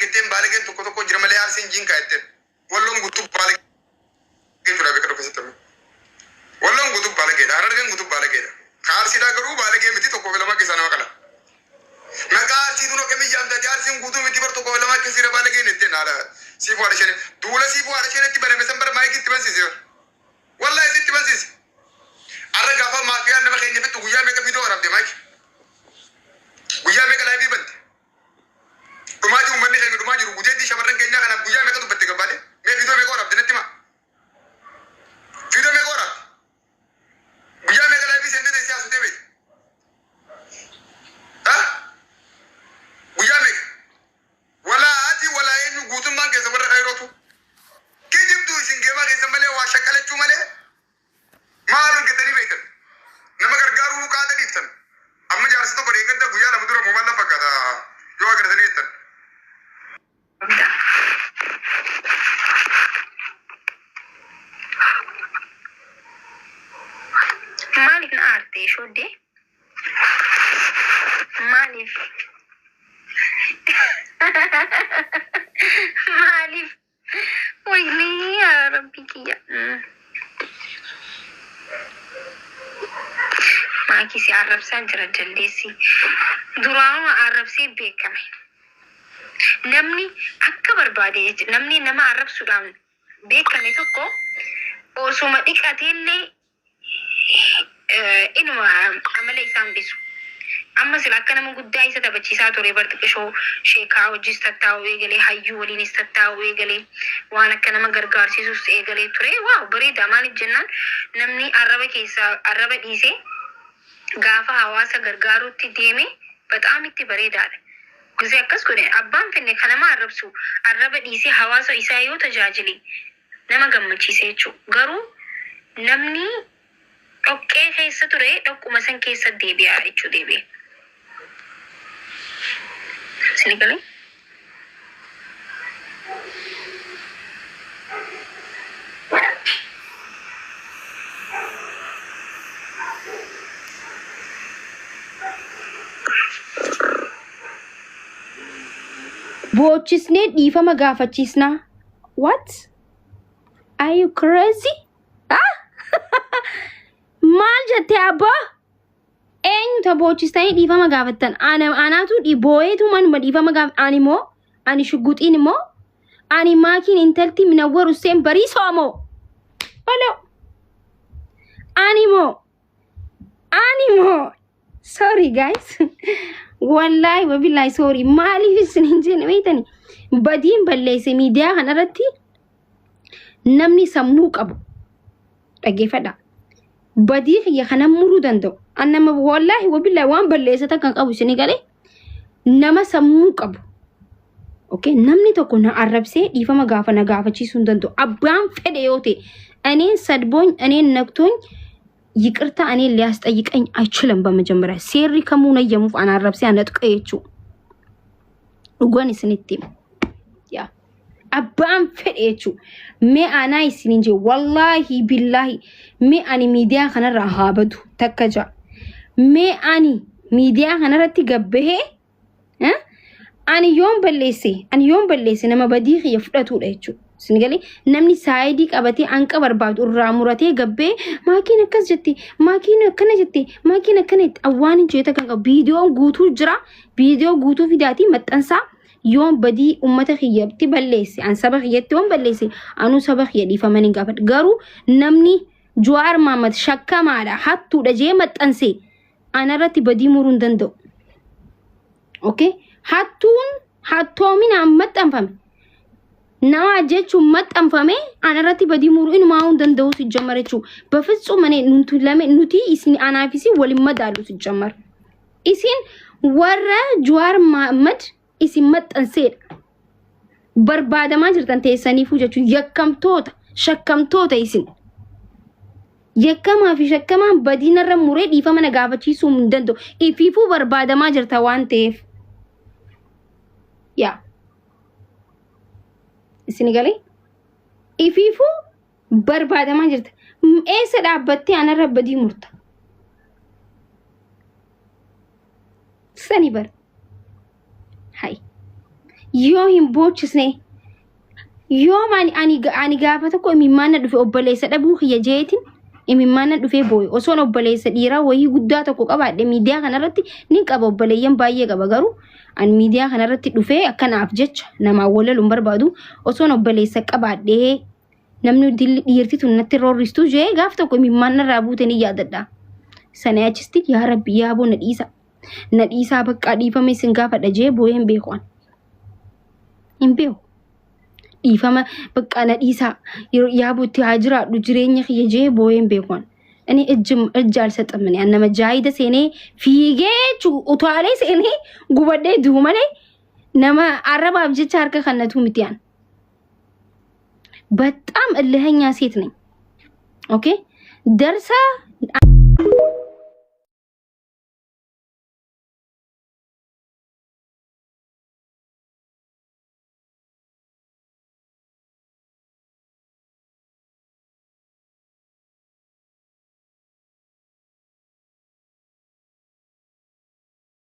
Jetteen baalageen tokko tokko jira malee Arsiin jiinkaa jetteen. Walloon guutuu baalagee jechuudha beekadhu keessatti ammoo. Walloon guutuu baalageedha. Harargeen guutuu baalageedha. Ka Arsiidhaa garuu baalagee miti, tokkoo fi lama keessaa nama qala. Maqaa Arsii tun akkamiin jaamta? Arsiin guutuu miti bar, tokkoo fi lama keessi irra baalageen jetteen. Haadha siifuu haadha isheen duula siifuu haadha isheen itti baname san bara maayikii itti bansiise. Wallahi sitti bansiise. Arra gaafa maafiyaan nama keenya fixxu guyyaa meeqa viidiyoo waraabde maayikii? Guyyaa meeqa live bante? Dhumaatii uummanni keenya dhumaa jiru, gudeeddii shamarran keenyaa kanaaf guyyaa meeqa dubbatte gabbaate? Mee viidiyoo meeqa waraabde natti himaa? Viidiyoo meeqa waraabde? Guyyaa meeqa live seentee teessee haasofte beekte? Ha? Guyyaa meeqa? Walaa ati walaa eenyu guutummaan keessa warra kayrootu. Kijibduu isin geemaa keessa malee, waa shaqqalachuu malee maal hojjetanii beektan? Nama gargaaruu qaada dhiiftan. Amma jaarsa tokko deeggadda guyyaa 2 dura moo maal na fakkaata yoo agartanii jettan. Maaliif na aarte shooddee? Maaliif? Maaliif? Wayinii yaa Rabbii kiyya. Maakii si arrabsaa jira jaldeessi. Duraanuma arrabsee beekame. Namni akka barbaade jechuudha. Namni nama arrabsuudhaan beekame tokko osuma dhiqateellee inuma amala isaa hambisu. Amma sila akka nama guddaa isa taphachiisaa ture bar, xiqqishoo sheekaa wajjis tattaa'uu eegalee, hayyuu waliinis tattaa'uu eegalee, waan akka nama gargaarsiisus eegalee ture. Waaw, bareeda. Maaliif jennaan, namni arraba keessaa arraba dhiisee gaafa hawaasa gargaaruutti deeme bexaam itti bareedaadha. Gizee akkas godhe, abbaan fenne kan nama arrabsu arraba dhiisee hawaasa isaa yoo tajaajile nama gammachiisa jechuudha. Garuu namni dhoqqee keessa ture dhoqquma san keessa deebi'a jechuu deebi'e. Isin galee? Boochisnee dhiifama gaafachiisnaa. What? Are you crazy? Ah? Maal jettee abbaa? Eenyu ta boochistanii dhiifama gaafattan? Ana anaatu boo'eetu manuma dhiifama gaaf ani moo, ani shugguxiin immoo, ani maakiin intalti Minawwar Hussein Bariisoo moo? Baloo. Ani moo? Ani moo? Sorry guys. Wallahi wabillahi sorry. Maaliif isin hin jenne beektani? Badiin balleesse miidiyaa kanarratti namni sammuu qabu dhaggeeffadha. Badii kiyya kana muruu danda'u. An nama wallahi wabillahi waan balleesse takka hin qabu, isin galee, nama sammuu qabu. Okay, namni tokko na arrabsee dhiifama gaafa na gaafachiisuu hin danda'u. Abbaan fedhe yoo ta'e እኔን ሰድቦኝ እኔን ነክቶኝ ይቅርታ እኔን ሊያስጠይቀኝ አይችልም። በመጀመሪያ seerri kamuu nayyamuuf ana arrabsee ana tuqe jechuu dhugaan isinitti hima. Yaa abbaan fedhe jechuu, mee anaa isinin jee, wallaahi billaahi, mee ani miidiyaa kanarraa haa badu takka ja'a. Mee ani miidiyaa kanarratti gabbahee, eh? Ani yoon balleesse, ani yoon balleesse nama badii kiyya fudhatudha jechuudha. Isin galee, namni saayidii qabatee hanqa barbaadu irraa muratee gabbee maakiin akkas jette, maakiin akkana jette, maakiin akkana jette, awwaan hin jeeta kan qabu viidiyoon guutuu jira. Viidiyoo guutuu fidaatii maxxansaa. Yoon badii ummata kiyyatti balleesse, an saba kiyyatti yoon balleesse, anuu saba kiyya dhiifama ni gaafadha. Garuu namni Jawaar Mahammad shakkamaadha, hattuudha jee maxxanse anarratti badii muruu hin danda'u. Okay? Hattuun hattoominaan maxxanfame. Nama jechuun maxxanfame anarratti badii muruu inumaa hin danda'u ሲጀመር jechuudha. በፍጹም እኔ nuti lame nuti isin anaaf isin waliin madaalu ሲጀመር. Isin warra Jawaar Mahammad isin maxxanseedha. Barbaadamaa jirtan teessaniifuu jechuun yakkamtoota, shakkamtoota isin. Yakkamaa fi shakkamaan badii narra muree dhiifama na gaafachiisuu hin danda'u. Ifiifuu barbaadamaa jirta waan ta'eef. Yaa. Isin galee? Ifiifuu barbaadamaa jirta. Eessa dhaabbattee anarra badii murta? Sani bar. Hai. Yoo hin boochisne, yoom ani gaafa tokko imimmaan na dhufe obboleessa dhabuu kiyya jeetiin imimmaan na dhufee boo'e. Osoon obboleessa dhiiraa wayii guddaa tokko qabaadhe, miidiyaa kanarratti ni qaba, obboleeyyan baay'ee qaba, garuu ani miidiyaa kanarratti dhufee akkanaaf jecha namaan walalu hin barbaadu. Osoon obboleessa qabaadhee namni dilli dhiirti tun natti roorristu jee gaaf tokko imimmaan narraa buute ni yaadadha. Sana achisti yaa Rabbi, yaa boo, na dhiisa. Na dhiisaa, baqqaa dhiifame isin gaafadha jee boo'ee hin beeku ani. Hin beeku. Dhiifama baqqaa na dhiisaa, yaa bootti haa jiraadhu jireenya kiyya jee boo'ee hin beeku ani. Ani ijji alsaxamne ani nama jaayida seenee fiigee utaalee seenee gubadhee du'u malee nama arrabaaf jecha harka kannatu miti ani. በጣም እልህኛ ሴት ነኝ። ኦኬ ደርሳ